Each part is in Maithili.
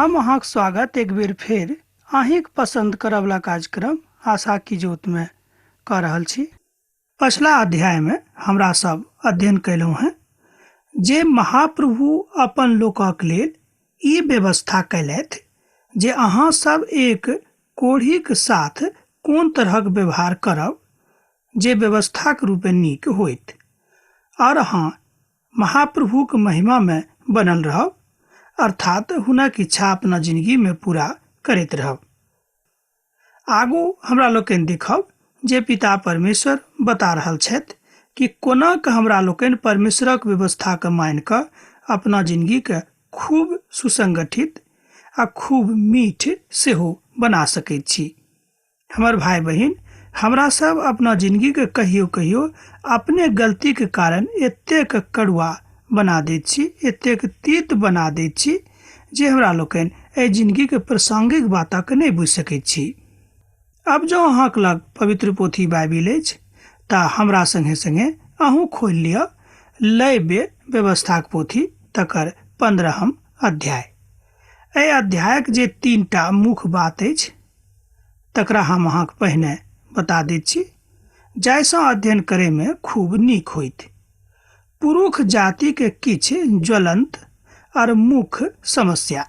हम अहाँक स्वागत एक बेर फेर अहीँक पसन्द करऽवला कार्यक्रम आशा की ज्योतमे कऽ रहल छी। पछिला अध्यायमे हमरा सब अध्ययन कयलहुँ हेँ जे महाप्रभु अपन लोकक लेल ई व्यवस्था कयलथि जे अहाँ सब एक कोढ़ीक साथ कोन तरहक व्यवहार करब जे व्यवस्थाक रूपे नीक होइत आओर अहाँ महाप्रभुक महिमामे बनल रहब, अर्थात हुनक इच्छा अपना जिनगीमे पूरा करैत रहब। आगू हमरा लोकनि देखब जे पिता परमेश्वर बता रहल छथि कि कोना कऽ हमरा लोकनि परमेश्वरक व्यवस्थाके मानि कऽ अपना जिनगीके खूब सुसंगठित आ खूब मीठ सेहो बना सकैत छी। हमर भाय बहिन, हमरा सब अपना जिनगीके कहियो कहियो अपने गलतीके कारण एतेक कड़ुआ बना दैत छी, एतेक तीत बना दैत छी जे हमरा लोकनि एहि जिनगीके प्रासंगिक बातक नहि बुझि सकैत छी। आब जँ अहाँक लग पवित्र पोथी बाइबिल अछि तऽ हमरा संगे संगे अहूँ खोलि लिअ लैबे व्यवस्थाक पोथी तकर 15 अध्याय। एहि अध्यायक जे तीनटा मुख्य बात अछि तकरा हम अहाँके पहिने बता दैत छी जाहिसँ अध्ययन करैमे खूब नीक होइत। पुरुष जातिके किछु ज्वलंत आओर मुख्य समस्या।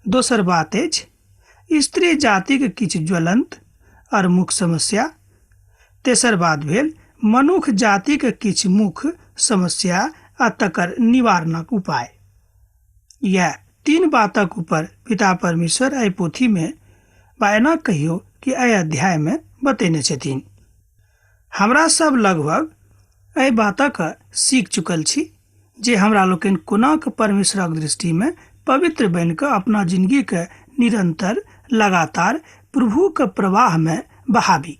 दोसर बात अछि स्त्री जातिके किछु ज्वलंत आओर मुख्य समस्या। तेसर बात भेल मनुख जातिके किछु मुख्य समस्या आ तकर निवारणक उपाय। इएह तीन बातक ऊपर पिता परमेश्वर एहि पोथीमे वा एना कहियो कि एहि अध्यायमे बतेने छथिन। हमरा सब लगभग एहि बातक सीख चुकल छी जे हमरा लोकनि कोना कऽ परमेश्वरक दृष्टिमे पवित्र बनि कऽ अपना जिनगीके निरंतर लगातार प्रभुके प्रवाहमे बहाबी।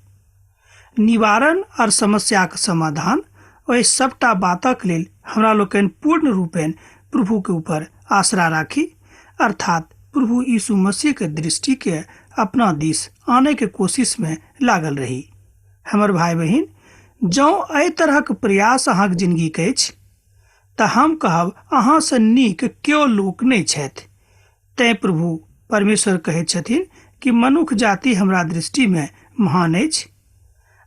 निवारण आओर समस्याक समाधान ओहि सबटा बातक लेल हमरा लोकनि पूर्ण रूपेण प्रभुके ऊपर आसरा राखी, अर्थात प्रभु यीशु मसीहके दृष्टिके अपना दिस आनैके कोशिशमे लागल रही। हमर भाय बहिन, जँ एहि तरहक प्रयास अहाँक जिनगीके अछि तऽ हम कहब अहाँसँ नीक केओ लोक नहि छथि। तैं प्रभु परमेश्वर कहैत छथिन कि मनुख जाति हमरा दृष्टिमे महान अछि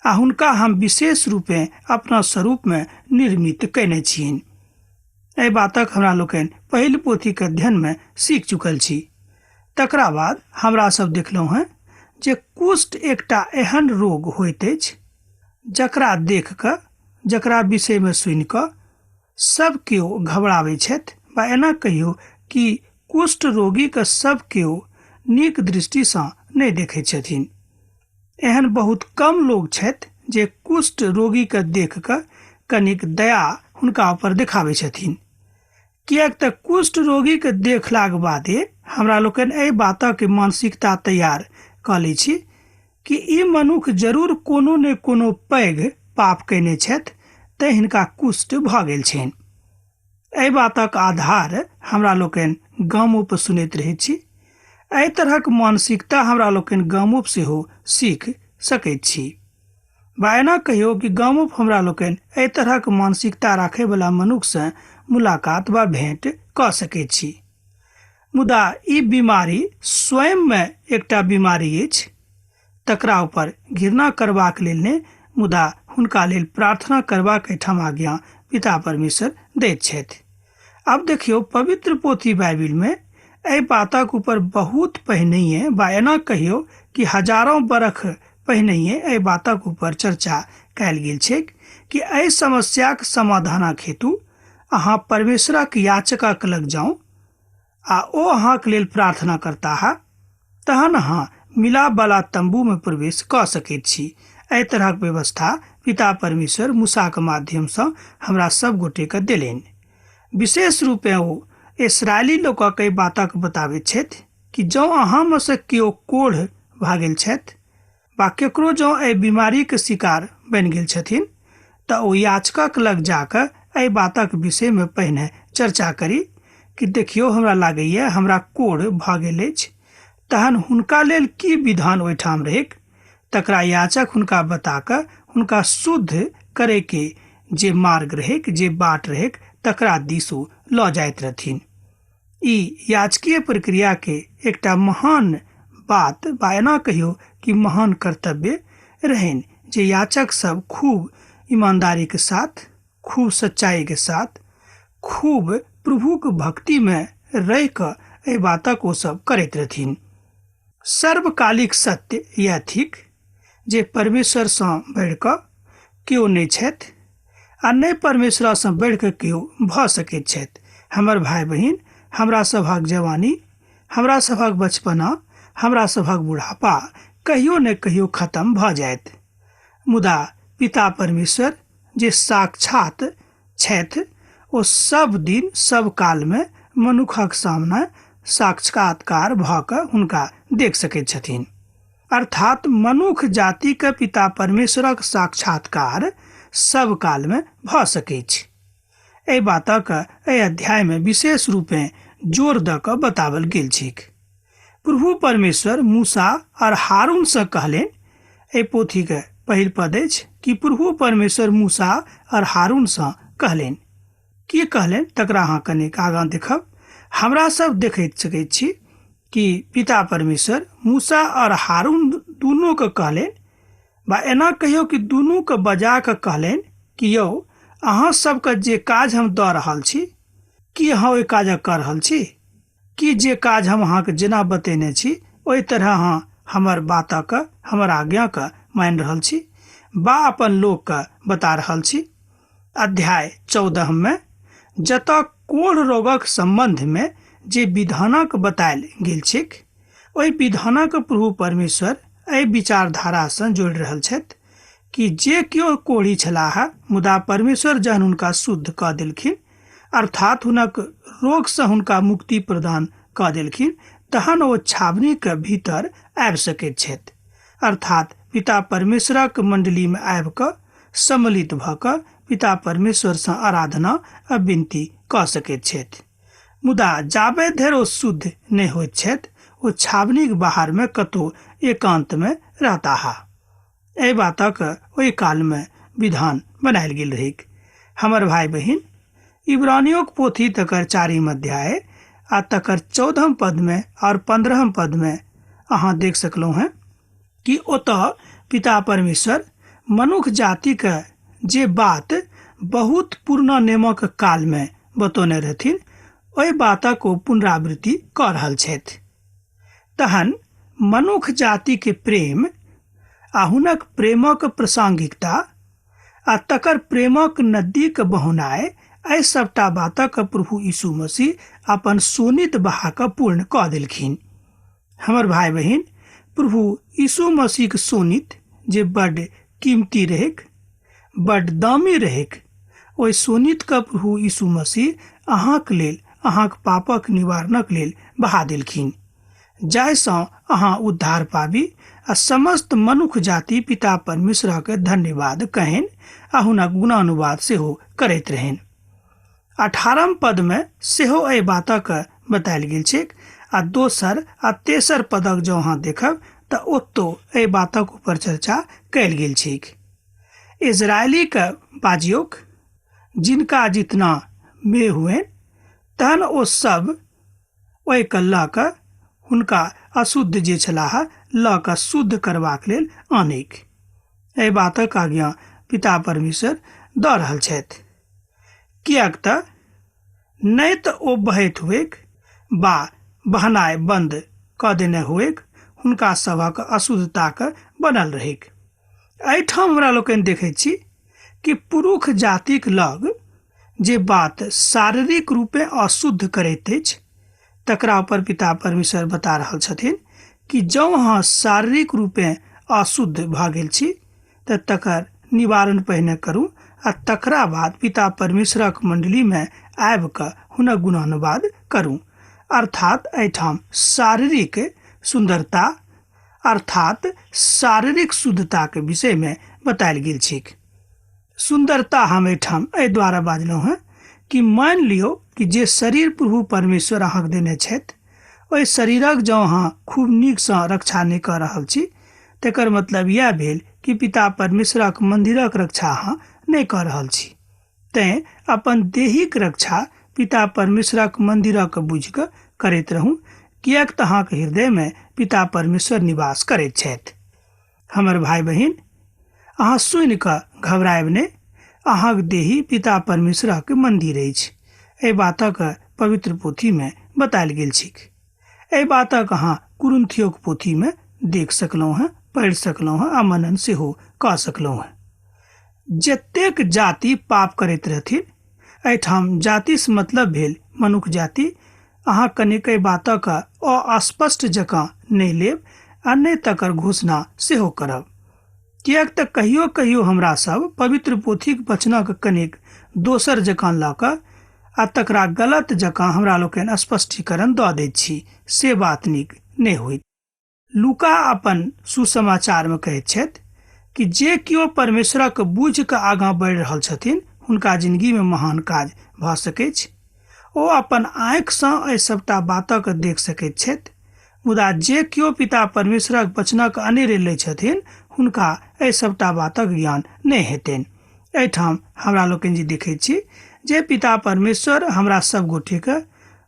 आ हुनका हम विशेष रूपेँ अपना स्वरूपमे निर्मित कयने छियनि। एहि बातक हमरा लोकनि पहिल पोथीक अध्ययनमे सीख चुकल छी। तकरा बाद हमरा सब देखलहुँ हेँ जे कुष्ठ एकटा एहन रोग होइत अछि जकरा देख कऽ, जकरा विषयमे सुनि कऽ सब केओ घबराबै छथि वा एना कहियौ कि कुष्ठ रोगीके सब केओ नीक दृष्टिसँ नहि देखैत छथिन। एहन बहुत कम लोग छथि जे कुष्ठ रोगीके देख कऽ कनिक दया हुनका ऊपर देखाबै छथिन, किएक तऽ कुष्ठ रोगीके देखलाक बादे हमरा लोकनि एहि बातक मानसिकता तैयार कऽ लै छी कि ई मनुख जरूर कोनो ने कोनो पैघ पाप कयने छथि तैं हिनका कुष्ठ भऽ गेल छनि। एहि बातक आधार हमरा लोकनि गामोपर सुनैत रहैत छी। एहि तरहक मानसिकता हमरा लोकनि गामोपर सेहो सीख सकैत छी वा एना कहियौ कि गामोपर हमरा लोकनि एहि तरहक मानसिकता राखैवला मनुखसँ मुलाकात वा भेँट कऽ सकैत छी। मुदा ई बीमारी स्वयंमे एकटा बीमारी अछि तकरा ऊपर घृणा करबाक लेल नहि, मुदा हुनका लेल प्रार्थना करबाक एहिठाम आज्ञा पिता परमेश्वर दैत छथि। आब देखियौ पवित्र पोथी बाइबिलमे एहि बातक ऊपर बहुत पहिनहिए वा एना कहियौ कि हजारों बरख पहिनहिए एहि बातक ऊपर चर्चा कयल गेल छैक कि एहि समस्याक समाधानक हेतु अहाँ परमेश्वरक याचकक लग जाउ आ ओ अहाँक लेल प्रार्थना करताह, तहन अहाँ मिलापवला तम्बूमे प्रवेश कऽ सकैत छी। एहि तरहक व्यवस्था पिता परमेश्वर मूसाक माध्यमसँ हमरा सब गोटेके देलनि। विशेष रूपेँ ओ इस्राएली लोकक एहि बातक बताबैत छथि कि जँ अहाँमे सँ केओ कोढ़ भऽ गेल छथि वा केकरो जँ एहि बीमारीक शिकार बनि गेल छथिन तऽ ओ याचकक लग जा कऽ एहि बातक विषयमे पहिने चर्चा करी कि देखियौ हमरा लागैए हमरा कोढ़ भऽ गेल अछि, तहन हुनका लेल की विधान ओहिठाम रहैक तकरा याचक हुनका बता कऽ हुनका शुद्ध करैके जे मार्ग रहैक, जे बाट रहैक तकरा दिस ओ लऽ जाइत रहथिन। ई याचकीय प्रक्रिया के एकटा महान बात बा एना कहियो कि महान कर्तव्य रहनि जे याचक सब खूब ईमानदारी के साथ, खूब सच्चाई के साथ, खूब प्रभुक भक्ति में रहि कऽ एहि बातक ओ सब करैत रहथिन। सर्वकालिक सत्य यैह थिक जे परमेश्वर सँ बढ़ि कऽ केओ नहि छथि आ नहि परमेश्वर सँ बढ़ि कऽ केओ भऽ सकैत छथि। हमर भाय बहिन, हमरा सभक जवानी, हमरा सभक बचपना, हमरा सभक बुढ़ापा कहियो ने कहियो खत्म भऽ जायत, मुदा पिता परमेश्वर जे साक्षात छथि ओ सब दिन सब काल मे मनुखक सामने साक्षात्कार भऽ कऽ हुनका देख सकैत छथिन। अर्थात मनुख जाति के पिता परमेश्वरक साक्षात्कार सब काल मे भऽ सकैछ। एहि बातक एहि अध्याय मे विशेष रूपेँ जोर दऽ कऽ बताओल गेल छैक। प्रभु परमेश्वर मूसा और हारून सँ कहलनि, एहि पोथी के पहिल पद अछि कि प्रभु परमेश्वर मूसा और हारून सँ कहलनि। की कहलनि तकरा अहाँ कनेक आगाँ देखब। हमरा सब देखैत सकैत छी कि पिता परमेश्वर मूसा और हारून दुनू के कहलनि, बा एना कहियौ कि दुनू के बजा कऽ कहलनि कि यौ अहाँ सबके जे काज हम दऽ रहल छी, की अहाँ ओहि काजक कऽ रहल छी? की जे काज हम अहाँके जेना बतेने छी ओहि तरह अहाँ हमर बातक, हमर आज्ञाके मानि रहल छी बा अपन लोकके बता रहल छी? अध्याय 14 मे जतऽ कोढ़ रोगक सम्बन्धमे जे विधानक बतायल गेल छैक, ओहि विधानक प्रभु परमेश्वर एहि विचारधारासँ जोड़ि रहल छथि कि जे केओ कोढ़ी छलाह, मुदा परमेश्वर जहन हुनका शुद्ध कऽ देलखिन, अर्थात हुनक रोगसँ हुनका मुक्ति प्रदान कऽ देलखिन, तहन ओ छावनीक भीतर आबि सकैत छथि, अर्थात पिता परमेश्वरक मंडलीमे आबि कऽ सम्मिलित भऽ कऽ पिता परमेश्वरसँ आराधना आ विनती कऽ सकैत छथि। मुदा जाबे धरि ओ शुद्ध नहि होइत छथि, ओ छावनीक बाहरमे कतहु एकान्तमे रहताह। एहि बातक ओहि कालमे विधान बनायल गेल रहैक। हमर भाय बहिन, इब्रानियोक पोथी तकर 4 अध्याय आ तकर 14 पदमे और 15 पदमे अहाँ देख सकलहुँ हेँ कि ओतऽ पिता परमेश्वर मनुख जातिके जे बात बहुत पुरना नियमक कालमे बतौने रहथिन, ओहि बातक ओ पुनरावृत्ति कऽ रहल छथि। तहन मनुख जातिके प्रेम आ हुनक प्रेमक प्रासंगिकता आ तकर प्रेमक नदीक बहोनाइ, एहि सबटा बातक प्रभु यीशु मसीह अपन शोणित बहा कऽ पूर्ण कऽ देलखिन। हमर भाय बहिन, प्रभु यीशु मसीहक शोणित जे बड कीमती रहैक, बड दामी रहैक, ओहि शोणितके प्रभु यीशु मसीह अहाँक लेल, अहाँक पापक निवारणक लेल बहा देलखिन, जाहिसँ अहाँ उद्धार पाबी आ समस्त मनुख जाति पिता परमेश्वरक धन्यवाद कहनि आ हुनक गुणानुवाद सेहो करैत रहनि। 18 पदमे सेहो एहि बातक बतायल गेल छैक आ दोसर आ तेसर पदक जँ अहाँ देखब तऽ ओतौ एहि बातक ऊपर चर्चा कयल गेल छैक। इजरायलीके बाजियौक, जिनका जितना मे हुए तहन ओ सब ओहिके लऽ कऽ हुनका अशुद्ध जे छलाह लऽ कऽ शुद्ध करबाक लेल आनैक। एहि बातक आज्ञा पिता परमेश्वर दऽ रहल छथि, किएक तऽ नहि तऽ ओ बहैत हुएक बा बहनाइ बन्द कऽ देने हुएक, हुनका सभक अशुद्धताक बनल रहैक। एहिठाम हमरा लोकनि देखैत छी कि पुरुष जातिक लग जे बात शारीरिक रूपे अशुद्ध करैत अछि, तकरा ऊपर पिता परमेश्वर बता रहल छथिन कि जँ अहाँ शारीरिक रूपे अशुद्ध भऽ गेल छी तऽ तकर निवारण पहिने करू आ तकरा बाद पिता परमेश्वरक मंडलीमे आबि कऽ हुनक गुणानुवाद करू। अर्थात एहिठाम शारीरिक सुन्दरता अर्थात शारीरिक शुद्धताके विषयमे बतायल गेल छैक। सुन्दरता हम एहिठाम एहि द्वारा बाजलहुँ हेँ कि मानि लियौ कि जे शरीर प्रभु परमेश्वर अहाँके देने छथि, ओहि शरीरक जँ अहाँ खूब नीकसँ रक्षा नहि कऽ रहल छी, तकर मतलब इएह भेल कि पिता परमेश्वरक मन्दिरक रक्षा अहाँ नहि कऽ रहल छी। तैँ अपन देहिक रक्षा पिता परमेश्वरक मन्दिरक बुझि कऽ करैत रहू, किएक तऽ अहाँके हृदयमे पिता परमेश्वर निवास करैत छथि। हमर भाय बहिन, अहाँ सुनि कऽ घबरायब नहि। अहाँक देही पिता परमेश्वरक मन्दिर अछि। एहि बातक पवित्र पोथीमे बतायल गेल छैक। एहि बातक अहाँ कुरिन्थियोक पोथीमे देख सकलहुँ हेँ, पढ़ि सकलहुँ हेँ आ मनन सेहो कऽ सकलहुँ हेँ। जतेक जाति पाप करैत रहथिन, एहिठाम जातिसँ मतलब भेल मनुख जाति। अहाँ कनेक एहि बातक अस्पष्ट जकाँ नहि लेब आ नहि तकर घोषणा सेहो करब, किएक तऽ कहियो कहियो हमरा सब पवित्र पोथीक वचनक कनेक दोसर जकाँ लऽ कऽ आ तकरा गलत जकाँ हमरा लोकनि स्पष्टीकरण दऽ दैत छी, से बात नीक नहि होइत। लूका अपन सुसमाचारमे कहैत छथि कि जे केओ परमेश्वरक बुझि कऽ आगाँ बढ़ि रहल छथिन हुनका जिंदगीमे महान काज भऽ सकैछ। ओ अपन आँखिसँ एहि सभटा बातक देख सकैत छथि, मुदा जे केओ पिता परमेश्वरक वचनक अनेरे लै छथिन हुनका एहि सभटा बातक ज्ञान नहि हेतनि। एहिठाम हमरा लोकनि जे देखैत छी जे पिता परमेश्वर हमरा सब गोटेके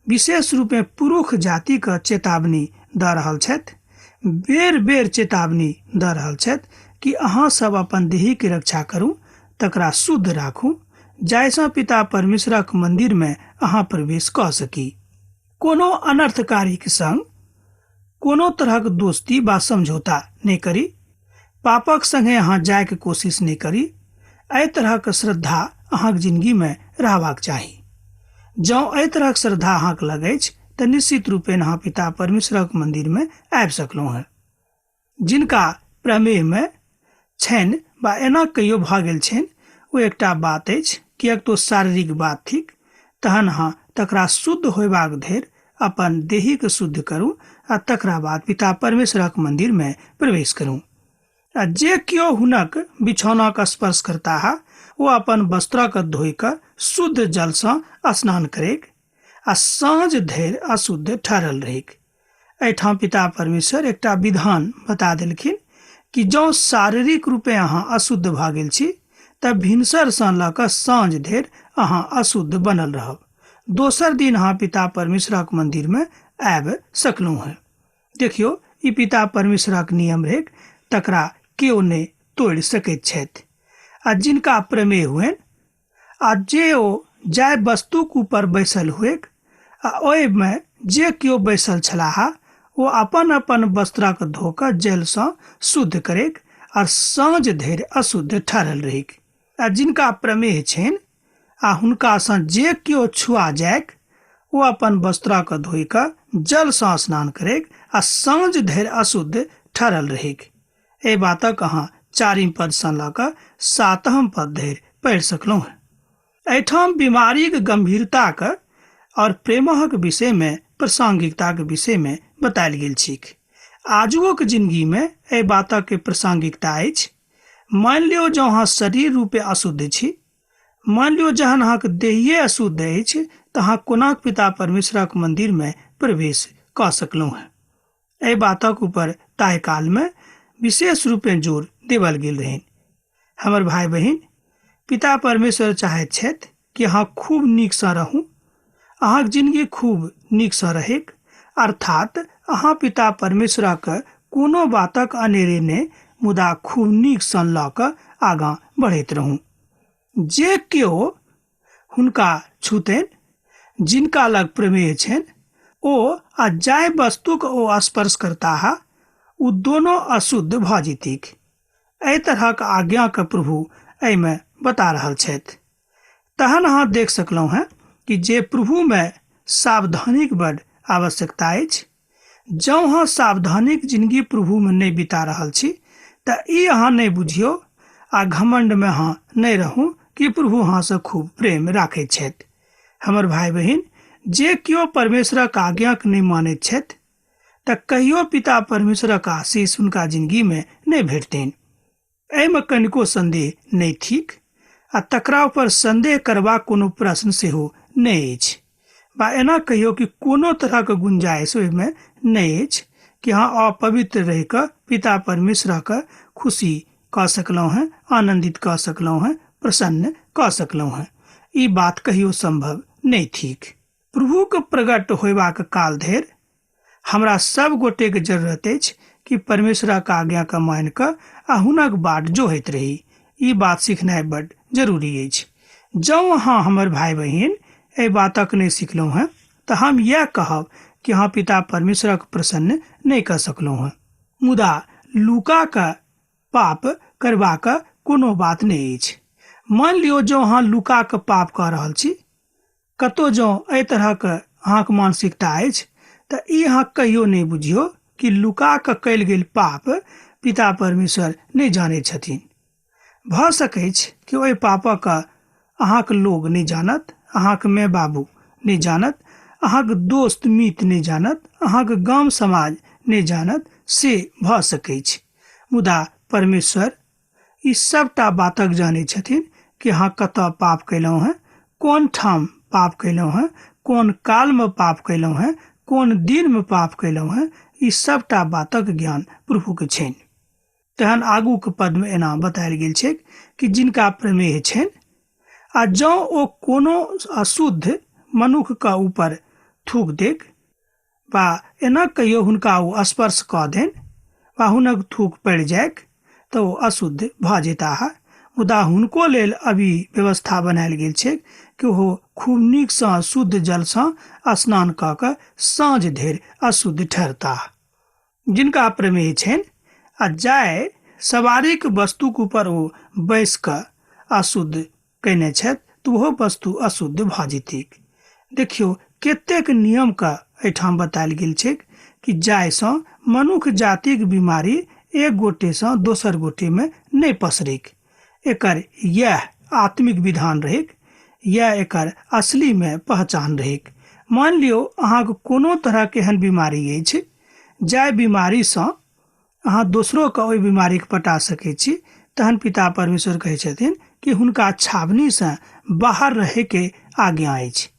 विशेष रूपे पुरुष जातिके चेतावनी दऽ रहल छथि, बेर बेर चेतावनी दऽ रहल छथि कि अहाँ सब अपन देहीके रक्षा करू, तकरा शुद्ध राखू, जाहिसँ पिता परमेश्वरक मन्दिरमे अहाँ प्रवेश कऽ सकी। कोनो अनर्थकारीके संग कोनो तरहक दोस्ती वा समझौता नहि करी। पापक संगे अहाँ जायके कोशिश नहि करी। एहि तरहक श्रद्धा अहाँक जिंदगीमे रहबाक चाही। जँ एहि तरहक श्रद्धा अहाँके लग अछि तऽ निश्चित रूपेण अहाँ पिता परमेश्वरक मन्दिरमे आबि सकलहुँ हेँ। जिनका प्रमेहमे छनि वा एना कहियो भऽ गेल छनि, ओ एकटा बात अछि, किएक तऽ ओ शारीरिक बात थिक। तहन अहाँ तकरा शुद्ध होयबाक धरि अपन देहीके शुद्ध करू आ तकरा बाद पिता परमेश्वरक मन्दिरमे प्रवेश करू। आ जे केओ हुनक बिछौनाक स्पर्श करताह ओ अपन वस्त्रक धोइ कऽ शुद्ध जलसँ स्नान करैक आ साँझ धरि अशुद्ध ठहरल रहैक। एहिठाम पिता परमेश्वर एकटा विधान बता देलखिन कि जँ शारीरिक रूपे अहाँ अशुद्ध भऽ गेल छी तऽ भिनसरसँ लऽ कऽ साँझ धरि अहाँ अशुद्ध बनल रहब। दोसर दिन अहाँ पिता परमेश्वरक मन्दिरमे आबि सकलहुँ हेँ। देखियौ, ई पिता परमेश्वरक नियम रहैक, तकरा केओ नहि तोड़ि सकैत छथि। आ जिनका प्रमेह हुएन आ जे ओ जाहि वस्तुक ऊपर बैसल हुएक आ ओहिमे जे केओ बैसल छलाह ओ अपन अपन वस्त्रक धो कऽ जलसँ शुद्ध करैक आर साँझ धरि अशुद्ध ठहरल रहैक। आ जिनका प्रमेह छनि आ हुनकासँ जे केओ छुआ जाइक ओ अपन वस्त्रक धोइ कऽ जलसँ स्नान करैक आ साँझ धरि अशुद्ध ठहरल रहैक। एहि बातक अहाँ चारिम पदसँ लऽ कऽ सातम पद धरि पढ़ि सकलहुँ हेँ। एहिठाम बीमारीक गंभीरताक और प्रेमहक विषयमे प्रासंगिकताक विषयमे बतायल गेल छैक। आजुओक जिंदगीमे एहि बातक प्रासंगिकता अछि। मानि लियौ जँ अहाँ शरीर रूपे अशुद्ध छी, मानि लियौ जहन अहाँके देहिए अशुद्ध अछि तऽ अहाँ कोना पिता परमेश्वरक मन्दिरमे प्रवेश कऽ सकलहुँ हेँ। एहि बातक ऊपर ताहि कालमे विशेष रूपे जोर देवल गेल रहनि। हमर भाय बहिन, पिता परमेश्वर चाहैत छथि कि अहाँ खूब नीकसँ रहू, अहाँक जिंदगी खूब नीकसँ रहैक, अर्थात अहाँ पिता परमेश्वरक कोनो बातक अनेरे नहि, मुदा खूब नीकसँ लऽ कऽ आगाँ बढ़ैत रहू। जे केओ हुनका छूतनि, जिनका लग प्रमेय छनि, ओ आ जाहि वस्तुक ओ स्पर्श करताह ओ दोनो अशुद्ध भऽ जेतीक। एहि तरहक आज्ञाके प्रभु एहिमे बता रहल छथि। तहन अहाँ देख सकलहुँ हेँ कि जे प्रभुमे सावधानीक बड आवश्यकता अछि। जँ अहाँ सावधानीक जिंदगी प्रभुमे नहि बिता रहल छी तऽ ई अहाँ नहि बुझियौ आ घमंडमे अहाँ नहि रहू कि प्रभु अहाँसँ खूब प्रेम राखैत छथि। हमर भाय बहिन, जे केओ परमेश्वरक आज्ञाक नहि मानैत छथि तऽ कहियो पिता परमेश्वरक आशीष हुनका जिंदगीमे नहि भेटतनि। एहिमे कनिको संदेह नहि थिक आ तकरा ऊपर संदेह करबाक कोनो प्रश्न सेहो नहि अछि, बा एना कहियो कि कोनो तरहक गुंजाइश ओहिमे नहि अछि कि अहाँ अपवित्र रहि कऽ पिता परमेश्वरक खुशी कऽ सकलहुँ हेँ, आनन्दित कऽ सकलहुँ हेँ, प्रसन्न कऽ सकलहुँ हेँ। ई बात कहियो संभव नहि थिक। प्रभुके प्रगट होयबाक काल धरि हमरा सब गोटेके जरूरत अछि कि परमेश्वरक आज्ञाके मानि कऽ आ हुनक बाट जोहैत रही। ई बात सिखनाइ बड जरूरी अछि। जँ अहाँ हमर भाय बहिन एहि बातक नहि सिखलहुँ हेँ तऽ हम इएह कहब कि अहाँ पिता परमेश्वरक प्रसन्न नहि कऽ सकलहुँ हेँ। मुदा लुका कऽ पाप करबाक कोनो बात नहि अछि। मानि लियौ जँ अहाँ लुका कऽ पाप कऽ रहल छी, कतौ जँ एहि तरहक अहाँके मानसिकता अछि, तऽ ई अहाँ कहियो नहि बुझियौ कि लुका कऽ कयल गेल पाप पिता परमेश्वर नहि जानैत छथिन। भऽ सकैछ कि ओहि पापक अहाँके लोग नहि जानत, अहाँके माय बाबू नहि जानत, अहाँके दोस्त मित नहि जानत, अहाँके गाम समाज नहि जानत, से भऽ सकैछ। मुदा परमेश्वर ई सबटा बातक जानै छथिन कि अहाँ कतऽ पाप कयलहुँ हेँ, कोन ठाम पाप कयलहुँ हेँ, कोन कालमे पाप कयलहुँ हेँ, कोन दिनमे पाप कयलहुँ हेँ, ई सबटा बातक ज्ञान प्रभुके छनि। तहन आगूके पदमे एना बतायल गेल छैक कि जिनका प्रमेह छनि आ जँ ओ कोनो अशुद्ध मनुखके ऊपर थूक देक वा एना कहियो हुनका ओ स्पर्श कऽ देन वा हुनक थूक पड़ि जाइक तऽ ओ अशुद्ध भऽ जेताह। मुदा हुनको लेल अभी व्यवस्था बनायल गेल छैक कि ओहो खूब नीकसँ शुद्ध जलसँ स्नान कऽ कऽ साँझ धरि अशुद्ध ठहरताह। जिनका प्रमेह छनि आ जाय सवारीक वस्तुक ऊपर ओ बैस कऽ अशुद्ध कयने छथि तऽ ओहो वस्तु अशुद्ध भऽ जेतैक। देखियौ कतेक नियमके एहिठाम बतायल गेल छैक कि जाहिसँ मनुख जातिक बीमारी एक गोटेसँ दोसर गोटेमे नहि पसरैक। एकर इएह आत्मिक विधान रहैक, इएह एकर असलीमे पहचान रहैक। मानि लियौ अहाँके कोनो तरहक एहन बीमारी अछि जाहि बीमारीसँ अहाँ दोसरोके ओहि बीमारीके पटा सकै छी, तहन पिता परमेश्वर कहै छथिन कि हुनका छावनीसँ बाहर रहैके आज्ञा अछि।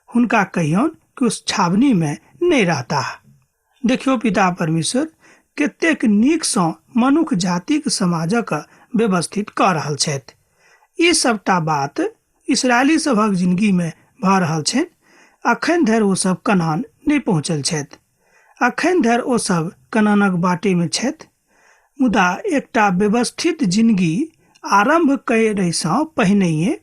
हुनका कहियौन कि उस छावनीमे नहि रहताह। देखियौ पिता परमेश्वर कतेक नीकसँ मनुख जातिक समाजक व्यवस्थित कऽ रहल छथि। ई सबटा बात इसराइली सभक जिंदगीमे भऽ रहल छनि। अखन धरि ओ सब कनान नहि पहुँचल छथि। अखन धरि ओ सब कनानक बाटेमे छथि। मुदा एकटा व्यवस्थित जिंदगी आरम्भ करैसँ पहिनहिए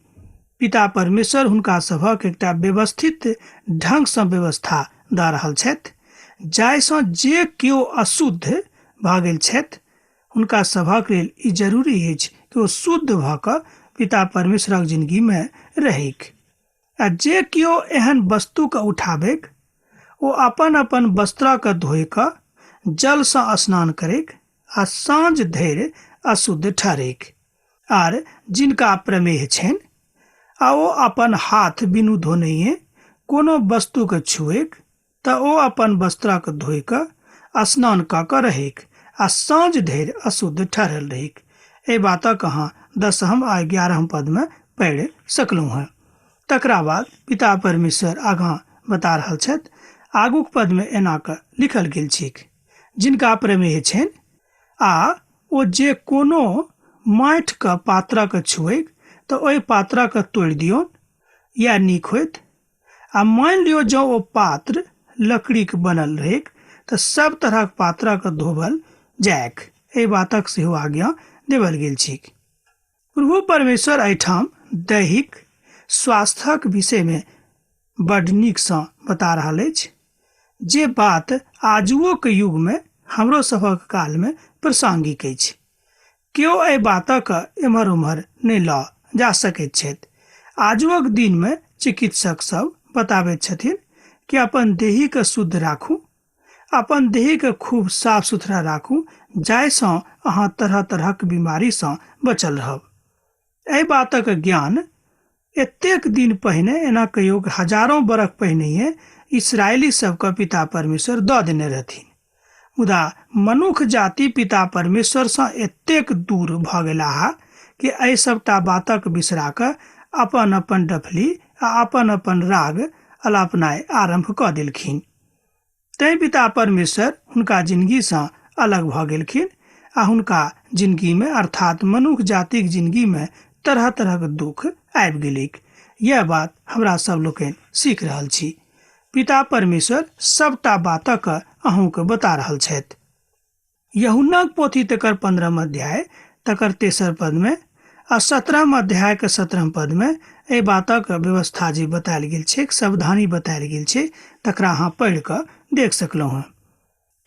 पिता परमेश्वर हुनका सभक एकटा व्यवस्थित ढंगसँ व्यवस्था दऽ रहल छथि, जाहिसँ जे केओ अशुद्ध भऽ गेल छथि हुनका सभक लेल ई जरूरी अछि कि ओ शुद्ध भऽ कऽ पिता परमेश्वरक जिंदगीमे रहैक। आ जे केओ एहन वस्तुके उठाबैक ओ अपन अपन वस्त्रके धोइ कऽ जलसँ स्नान करैक आ साँझ धरि अशुद्ध ठहरैक। आर जिनका प्रमेह छनि आ ओ अपन हाथ बिनु धोनहिए कोनो वस्तुके छुएक तऽ ओ अपन वस्त्रके धोइ कऽ स्नान कऽ कऽ रहैक आ साँझ धरि अशुद्ध ठहरल रहैक। एहि बातक अहाँ 10म आ 11म पदमे पढ़ि सकलहुँ हेँ। तकरा बाद पिता परमेश्वर आगाँ बता रहल छथि। आगूक पदमे एना कऽ लिखल गेल छैक, जिनका प्रमेह छनि आ ओ जे कोनो माटिके पात्रके छुएक तऽ ओहि पात्रके तोड़ि दियौन, इएह नीक होयत। आ मानि लियौ जँ ओ पात्र लकड़ीके बनल रहैक तऽ सब तरहक पात्रके धोबल जाइक। एहि बातक सेहो आज्ञा देवल गेल छैक। प्रभु परमेश्वर एहिठाम दैहिक स्वास्थ्यक विषयमे बड नीकसँ बता रहल अछि, जे बात आजुओके युगमे हमरो सभक कालमे प्रासंगिक अछि। केओ एहि बातक एम्हर ओम्हर नहि लऽ जा सकैत छथि। आजुक दिनमे चिकित्सक सब बताबैत छथिन कि अपन देहीके शुद्ध राखू, अपन देहके खूब साफ सुथरा राखू, जाहिसँ अहाँ तरह तरहक बीमारीसँ बचल रहब। एहि बातक ज्ञान एतेक दिन पहिने, एना कहियो हजारों बरख पहिनहिए इसराइली सबके पिता परमेश्वर दऽ देने रहथिन। मुदा मनुख जाति पिता परमेश्वरसँ एतेक दूर भऽ गेलाह कि एहि सबटा बातक बिसरा कऽ अपन अपन डफली आ अपन अपन राग अलापनाइ आरम्भ कऽ देलखिन। तैं पिता परमेश्वर हुनका जिंदगीसँ अलग भऽ गेलखिन आ हुनका जिंदगीमे अर्थात मनुख जातिक जिंदगीमे तरह तरहक दुख आबि गेलैक। यैह बात हमरा सब लोकनि सीख रहल छी। पिता परमेश्वर सबटा बातक अहूँके बता रहल छथि। यूहन्नाक पोथी तकर 15 अध्याय तकर तेसर पदमे आ 17 अध्यायके 17 पदमे एहि बातक व्यवस्था जे बतायल गेल छै, सावधानी बतायल गेल छै, तकरा अहाँ पढ़ि कऽ देख सकलहुँ हँ।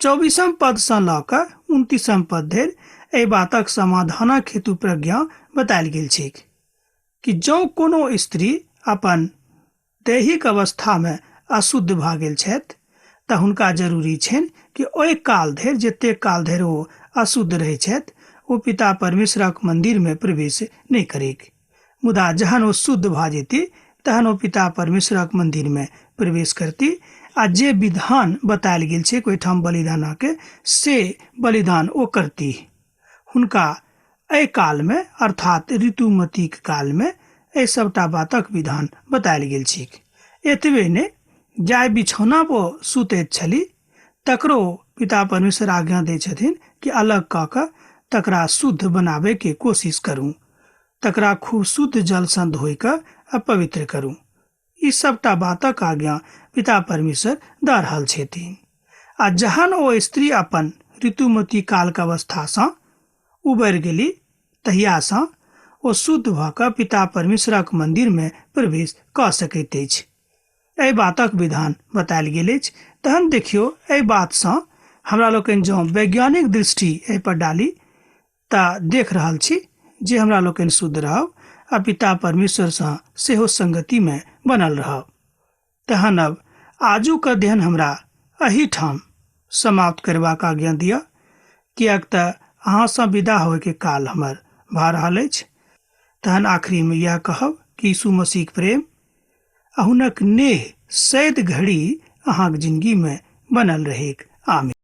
24 पदसँ लऽ कऽ 29 पद धरि एहि बातक समाधानक हेतु प्रज्ञा बतायल गेल छैक कि जँ कोनो स्त्री अपन दैहिक अवस्थामे अशुद्ध भऽ गेल छथि तऽ हुनका जरूरी छनि कि ओहि काल धरि, जतेक काल धरि ओ अशुद्ध रहै छथि, ओ पिता परमेश्वरक मन्दिरमे प्रवेश नहि करैक। मुदा जहन ओ शुद्ध भऽ जेती तहन ओ पिता परमेश्वरक मन्दिरमे प्रवेश करती आ जे विधान बतायल गेल छै ओहिठाम बलिदानक, से बलिदान ओ करती। हुनका एहि कालमे अर्थात ऋतुमतीक कालमे एहि सबटा बातक विधान बतायल गेल छैक। एतबे नहि, जाहि बिछौना पर सुतैत छली तकरो पिता परमेश्वर आज्ञा दै छथिन कि अलग कऽ कऽ तकरा शुद्ध बनाबैके कोशिश करू, तकरा खूब शुद्ध जलसँ धोइ कऽ आ पवित्र करू। ई सबटा बातक आज्ञा पिता परमेश्वर दऽ रहल छथिन। आ जहन ओ स्त्री अपन ऋतुमती कालक अवस्थासँ उबरि गेली तहियासँ ओ शुद्ध भऽ कऽ पिता परमेश्वरक मन्दिरमे प्रवेश कऽ सकैत अछि। एहि बातक विधान बतायल गेल अछि। तहन देखियौ, एहि बातसँ हमरा लोकनि जँ वैज्ञानिक दृष्टि एहि पर डाली तऽ देख रहल छी जे हमरा लोकनि शुद्ध रहब आ पिता परमेश्वरसँ सेहो संगतिमे बनल रहब। तहन अब आजुक अध्ययन हमरा एहिठाम समाप्त करबाक आज्ञा दिअ, किएक तऽ अहाँसँ विदा होयके काल हमर भऽ रहल अछि। तहन आखिरीमे इएह कहब कि यीशु मसीहक प्रेम आ हुनक नेह सैद घड़ी अहाँक जिंदगीमे बनल रहैक। आमीन।